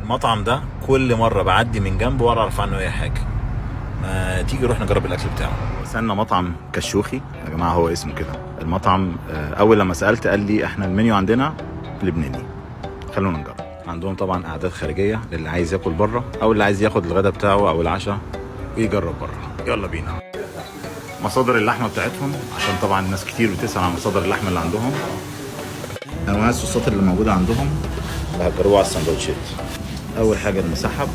المطعم ده كل مرة بعدي من جنبه ولا اعرف عنه اي حاجه. ما تيجي نروح نجرب الاكل بتاعه. وصلنا مطعم كشوخي يا جماعه، هو اسمه كده المطعم. اول لما سالت قال لي احنا المنيو عندنا لبناني. خلونا نجرب. عندهم طبعا قعدات خارجية للي عايز ياكل بره او اللي عايز ياخد الغداء بتاعه او العشاء ويجرب بره. يلا بينا. مصادر اللحمة بتاعتهم، عشان طبعا ناس كتير بتسال عن مصادر اللحمة اللي عندهم. انواع الصوصات اللي موجودة عندهم اللي هتجربوها على السندوتشات. اول حاجة المسحب،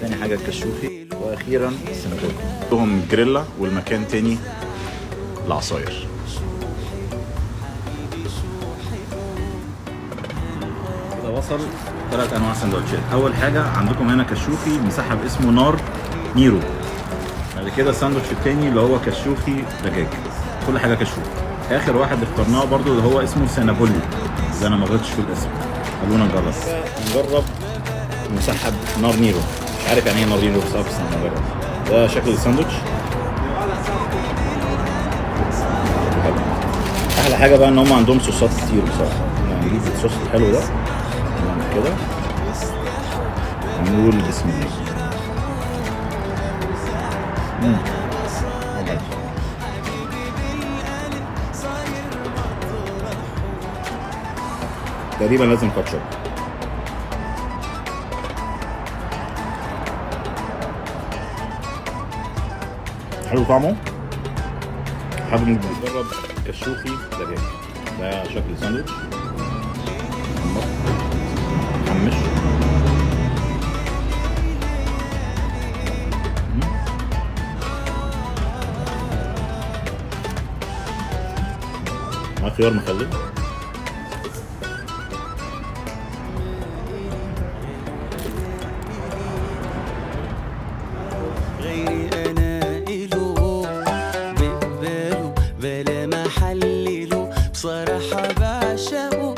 تاني حاجة الكشوخي، واخيرا السينابون. عندهم جريلا والمكان تاني العصاير. كده وصل ثلاث انواع سندوتشات. اول حاجة عندكم هنا كشوخي مسحب اسمه نار نيرو. بعد كده الساندوتش التاني اللي هو كشوخي دجاج، كل حاجة كشوخي. اخر واحد اخترناه برضو اللي هو اسمه سينابولي، اذا انا ما غلطتش في الاسم. خلونا نجرب. نجرب مسحب نار نيرو. مش عارف يعني ايه نار نيرو بصراحه، بس هنجرب. ده شكل الساندوتش. حلو. احلى حاجة بقى ان هم عندهم صوصات كتير بصراحه. يعني نجيب الصوص الحلو ده نعمل كده ونقول بسم الله. مم. تقريبا لازم كاتشب. حلو طعمه. حابب نجرب كشوخي دجاج. ده شكل ساندوتش محمش. مع خيار مخلل. غيري انا إله بقبله بلا ما حلله، بصراحة بعشقه.